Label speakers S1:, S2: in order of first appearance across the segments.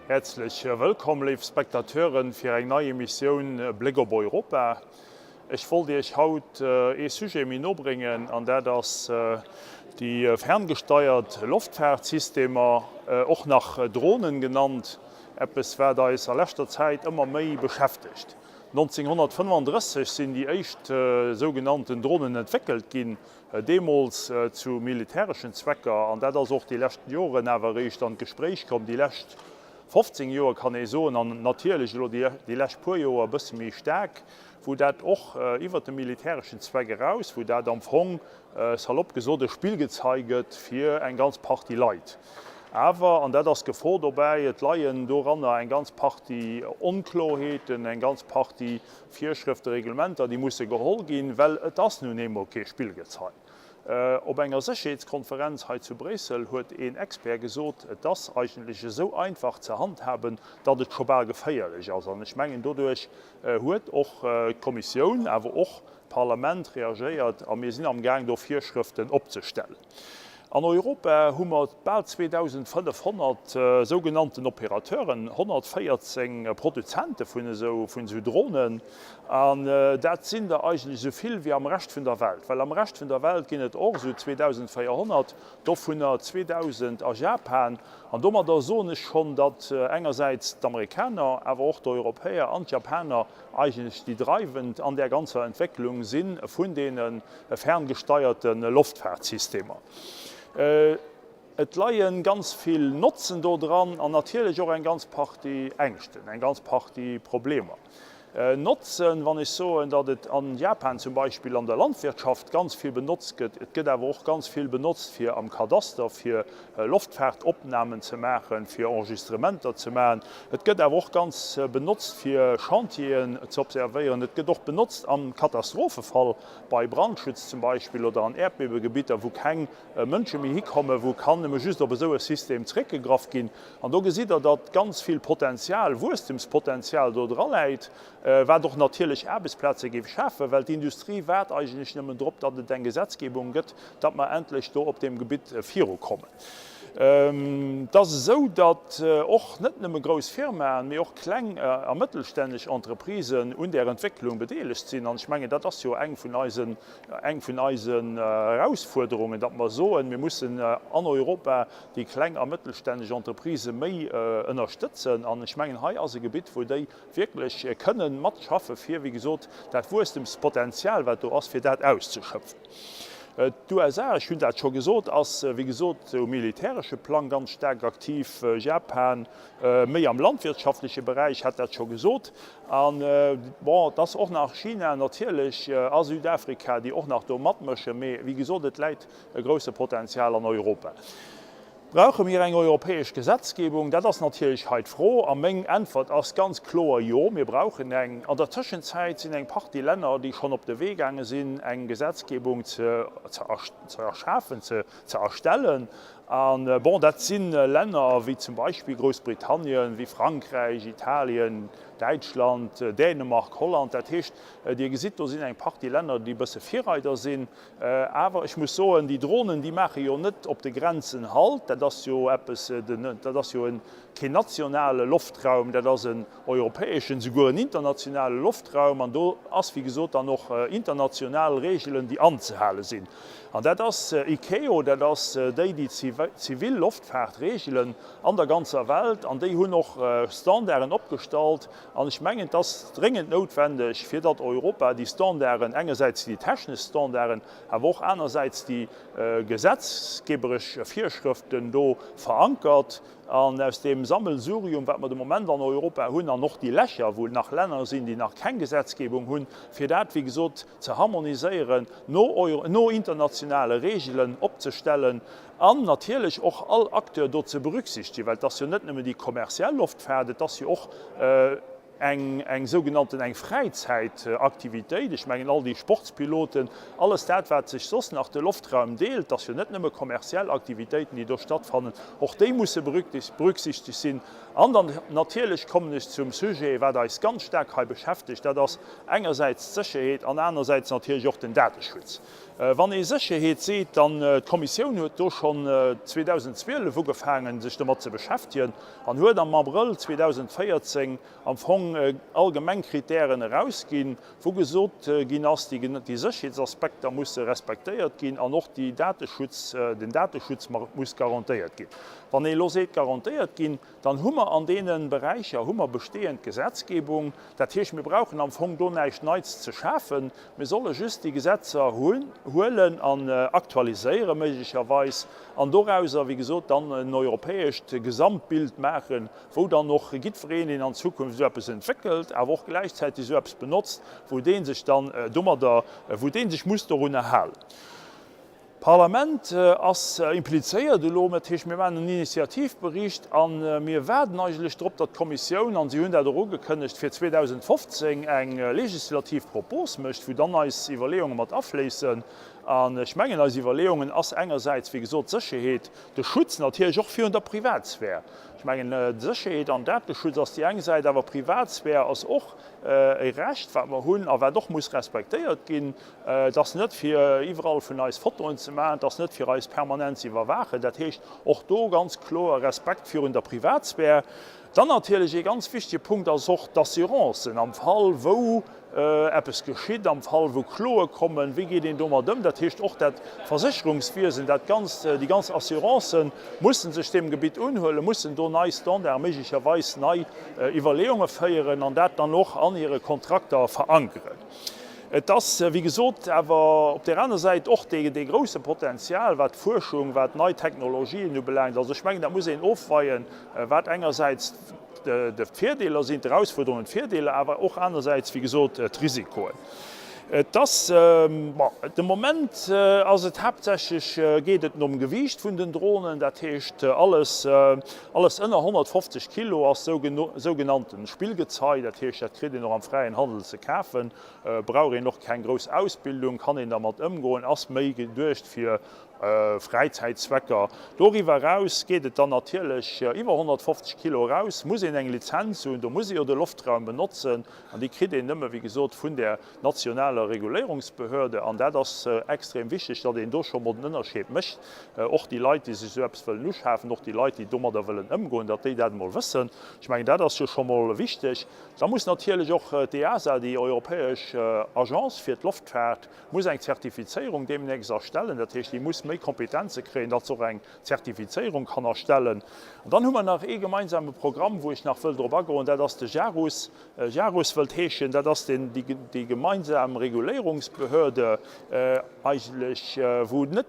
S1: Häerzlech wëllkomm, léif Spectateuren, fir eng nei Emissioun Bléck op Europa. Ech wollt Iech haut ee Sujet méi no bréngen, an dat ass déi ferngesteiert Loftfaartsystemer, och nach Dronen genannt, eppes wat eis a leschter Zäit ëmmer méi beschäftegt. 1935 sinn déi éischt sougenannten Dronen entwéckelt ginn, Deemools zu militäreschen Zwecker, an dat ass och déi leschten Joren awer eréischt an d'Gespréich komm, déi lescht 15 Joer kann ee soen, an natierlech elo déi lescht puer Joer e bësse méi staark, wou dat och iwwert de militäreschen Zweck eraus, wou dat am Fong, salopp gesot, e Spillgezei gëtt fir eng ganz Partie Leit. Awer, an dat ass d'Gefor dobäi, et leien doranner eng ganz Partie Onkloerheeten, eng ganz Partie Virschrëften, Reglementer, déi musse geholl ginn, well et ass nun eemol kee Spillgezei. Op enger Sécherheetskonferenz hei zu Bréissel huet een Expert gesot, et ass eigentlech esou einfach ze handhaben, datt et scho bal geféierlech ass. An ech mengen, doduerch huet och d'Kommissioun, awer och d'Parlament reagéiert a mir sinn amgaang do Virschrëften opzestellen. An Europa hu mer bal 2.500 sougenannten Opérateuren, 114 Produzente vun esou vun esou Dronen. An dat sinn der eigentlech esou vill wéi am Rescht vun der Welt. Well am Rescht vun der Welt ginn et och esou 2.400, dovunner 2.000 a Japan. An domadder soen ech schonn, datt engersäits d'Amerikaner, awer och d'Europäer an d'Japaner eigentlech déi dreiwend an där ganzer Entwécklung si vun deene ferngesteierte Loftfaartsystemer. Et leie ganz vill Notzen do dran an natierlech och eng ganz Partie Ängschten, eng ganz Partie Problemer. Notzen, wann ech soen, datt et an Japan zum Beispill an der Landwirtschaft ganz vill benotzt gëtt, et gëtt awer och ganz vill benotzt fir am Kadaster, fir Loftfaartopnamen ze maachen, fir Enregistrementer ze maachen. Et gëtt awer och ganz benotzt fir Chantieren ze observéieren. Et gëtt och benotzt am Katastrophefall, bei Brandschutz zum Beispill oder an Äerdbiewegebitter, wou keng Mënsche méi hikommen, wou kann nëmme just op esou e System zréckgegraff ginn. An do gesitt Der, datt ganz vill Potenzial, Wuesstemspotenzial do dra läit, wat och natierlech Aarbechtsplaze géif schafen, well d'Industrie waart eigentlech nëmmen drop, datt et eng Gesetzgebung gëtt, datt mer endlech do op deem Gebitt virukommen. Et ass esou, datt och net nëmme grouss Firmaen, mee och kleng a mëttelstänneg Entreprisen un där Entwécklung bedeelegt sinn. An ech mengen, dat ass jo eng vun eisen, eng vun eisen Erausfuerderungen, datt mer soen, mir mussen an Europa déi kleng a mëttelstänneg Entreprisë méi ënnerstëtzen. An ech mengen, hei ass e Gebitt, wou déi wierklech kënnen matschaffe fir, wéi gesot, dat Wuesstemspotenzial, wat do ass, fir dat auszeschöpfen. D'USA, ech hunn dat scho gesot, ass, wéi gesot, um militäresche Plang ganz staark aktiv, Japan méi am landwirtschaftleche Beräich, hat dat scho gesot. An, bon, et ass och nach China natierlech a Südafrika, déi och nach do matmëschen. Mee, wéi gesot, et läit e grousse Potenzial an Europa. Brauche mir eng europäesch Gesetzgebung? Dat ass natierlech hei d'Fro. A meng Äntwert ass ganz kloer, Jo, mir brauchen eng. An der Tëschenzäit sinn eng Partie Länner, déi schonn op de Wee gaange sinn, eng Gesetzgebung ze erschafen, ze erstellen. A bon, dat si Länner wéi zum Beispill Groussbritannien, wéi Frankräich, Italien, Däitschland, Dänemark, Holland. Dat heescht, Dir gesitt, do sinn eng Partie Länner, déi e bësse Virreider sinn. Awer ech muss soen, déi Dronen, déi maache jo net op de Grenzen Halt. Dat ass jo eppes, dat ass jo keen nationale Loftraum, dat ass en europäeschen, souguer en internationale Loftraum. An do ass, wéi gesot, dann och international Regeln, déi anzehale sinn. An dat ass ICAO, dat ass déi, déi d'zivil Loftfaart regelen an der ganzer Welt. An déi hunn och Standarden opgestallt, An ech mengen, et ass dréngend noutwendeg, fir datt Europa déi Standarden, engersäits déi technesch Standarden, awer och anersäits déi gesetzgeberesch Virschrëften do verankert. An aus deem Sammelsurium, wat mer de Moment an Europa hunn, an och déi Lächer, wou nach Länner sinn, déi nach keng Gesetzgebung hunn, fir dat, wéi gesot, ze harmoniséieren, no internationale Regelen opzestellen, An natierlech och all Acteur do ze berücksichtigen, well et ass jo net nëmmen déi kommerziell Loftfaart, et ass jo och. Eng, eng sougenannten eng Fräizäitaktivitéit, ech mengen all déi Sportspiloten, alles dat wat sech soss nach de Loftraum deelt, dat ass jo net nëmme kommerziell Aktivitéiten déi do stattfannen, och déi musse berücksichtegt sinn. An dann natierlech kommen ech zum Sujet wat eis ganz staark hei beschäftegt, dat ass engersäits d'Sécherheet an anersäits natierlech och den Dateschutz. Wann ee Sécherheet seet, dann, d'Kommissioun huet do schonn 2012 ugefaangen sech domat ze beschäftegen an huet am Abrëll 2014 am Fong allgemeng Kritären erausginn, wou gesot ginn ass, déi Sécherheetsaspekter musse respektéiert ginn an och déi Dateschutz, den Dateschutz muss garantéiert ginn. Wann ee elo seet garantéiert ginn, dann hu mer an deene Beräicher hu mer bestehend Gesetzgebung. Dat heescht, mir brauchen am Fong do näischt Neits ze schafen. Mir solle just déi Gesetzer huelen an aktualiséiere méiglecherweis an dorauser, wéi gesot, dann en europäescht Gesamtbild maachen, wou dann och jiddwereen, deen an Zukunft esou eppes entwéckelt, awer och gläichzäiteg esou eppes benotzt, wou dee sech dann domadder, wou dee sech muss dorunner halen. D'Parlament ass implizéiert elo, dat heescht, mir maachen en Initiativbericht a mir waarden eigentlech drop, datt d'Kommissioun, an si hunn dat och ugekënnegt, fir 2015 eng legislativ Propos mécht, wou dann eis Iwwerleeunge mat afléissen. An ech mengen, eis Iwwerleeungen ass engersäits, wéi gesot, d'Sécherheet, de Schutz natierlech och virun der Privatsphär. Ech mengen, d'Sécherheet an Dateschutz ass déi eng Säit, awer Privatsphär ass och e Recht, wat mer hunn a wat och muss respektéiert ginn. Et ass net fir iwwerall vun eis Fotoen ze maachen, et ass net fir eis permanent ze iwwerwaachen. Dat heescht, och do ganz kloer Respekt virun der Privatsphär. Dann natierlech ee ganz wichtige Punkt ass och d'Assurancen am Fall wou eppes geschitt, am Fall wou Kloe kommen, wéi geet een domat ëm? Dat heescht och dat Versécherungswiesen, dat Ganzt, déi ganz Assurancen mussen sech deem Gebitt unhuelen, mussen do nei Standarde méiglecherweis nei Iwwerleeunge féieren an dat dann och an hire Kontrakter verankeren. Et ass, wéi gesot, awer op där aner Säit och dee grouse Potenzial, wat d'Fuerschung, wat nei Technologien ubelaangt. Also ech mengen, dat muss een ofweien, wat engersäits d'Virdeeler sinn, d'Erausfuerderungen, d'Virdeeler, awer och anersäits, wéi gesot, d'Risikoen. Et ass, bon, de Moment ass et haaptsächlech, geet et nom Gewiicht vun den Dronen, dat heescht alles, alles ënner 150 Kilo ass sougenannten Spillgezei, dat heescht, dat kritt een och am fräien Handel ze kafen, brauch een och keng grouss Ausbildung, kann een dermat ëmgoen, ass méi geduecht fir Fräizäitzwecker. Doriwwer eraus geet et dann natierlech iwwer 150 Kilo eraus, muss een eng Lizenz hunn, do muss ee jo de Loftraum benotzen an déi kritt een nëmme, wéi gesot, vun där nationaler Reguléierungsbehörde. An dat ass extrem wichteg, datt een do scho mol den Ënnerscheed mécht, och déi Leit, déi sech esou eppes wëllen uschafen, och déi Leit, déi domadder wëllen ëmgoen, datt déi dat emol wëssen. Ech mengen, dat ass jo scho mol wichteg. Da muss natierlech och d'EASA, déi europäesch Agence fir d'Loftfaart, muss eng Zertifizéierung deemnächst erstellen, dat heescht, déi muss méi Kompetenze kréien, datt se och eng Zertifizéierung kann erstellen. An dann hu mer nach ee gemeinsame Programm, wou ech nach wëll drop agoen, dat ass de JARUS. JARUS wëllt heeschen, dat ass den, déi gemeinsam Reguléierungsbehörde eigentlech, wou net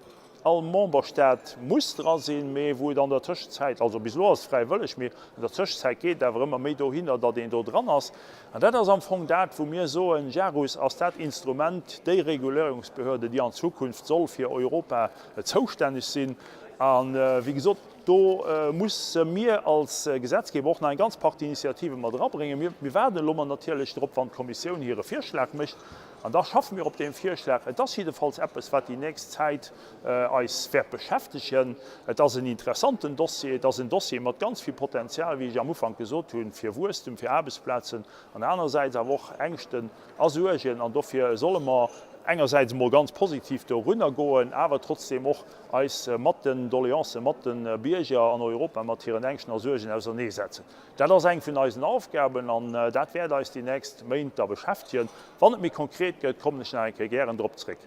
S1: all Memberstaat muss dra sinn, mee wou et an der Tëschenzäit, also bis elo ass et fräiwëlleg, mee an der Tëschenzäit geet et awer ëmmer méi dohinner, datt een do dran ass. An dat ass am Fong dat, wou mir soen, JARUS ass dat Instrument, déi Reguléierungsbehörde, déi an Zukunft soll fir Europa zoustänneg sinn. A wéi gesot, do musse mir als Gesetzgeber och nach eng ganz Partie Initiative mat erabréngen. Mir waarden elo mol natierlech drop, wann d'Kommissioun hire Virschlag mécht, an da schaffe mir op deem Virschlag. Et ass jiddefalls eppes, wat déi nächst Zäit eis wäert beschäftegen. Et ass en interessanten Dossier. Et ass en Dossier mat ganz vill Potenzial, wéi ech am Ufank gesot hunn, fir Wuesstem, fir Aarbechtsplazen an anerersäits awer och Ängschten a Suergen. An dofir solle mer engersäits emol ganz positiv dorunner goen, awer trotzdeem och eis mat den Doleancen, mat de Bierger an Europa, mat hiren Ängschten a Suergen auserneesetzen. Dat ass eng vun eisen Aufgaben an dat wäert eis déi nächst Méint da beschäftegen. Wann et méi konkret gëtt, kommen ech nach eng Kéier gären drop zréck.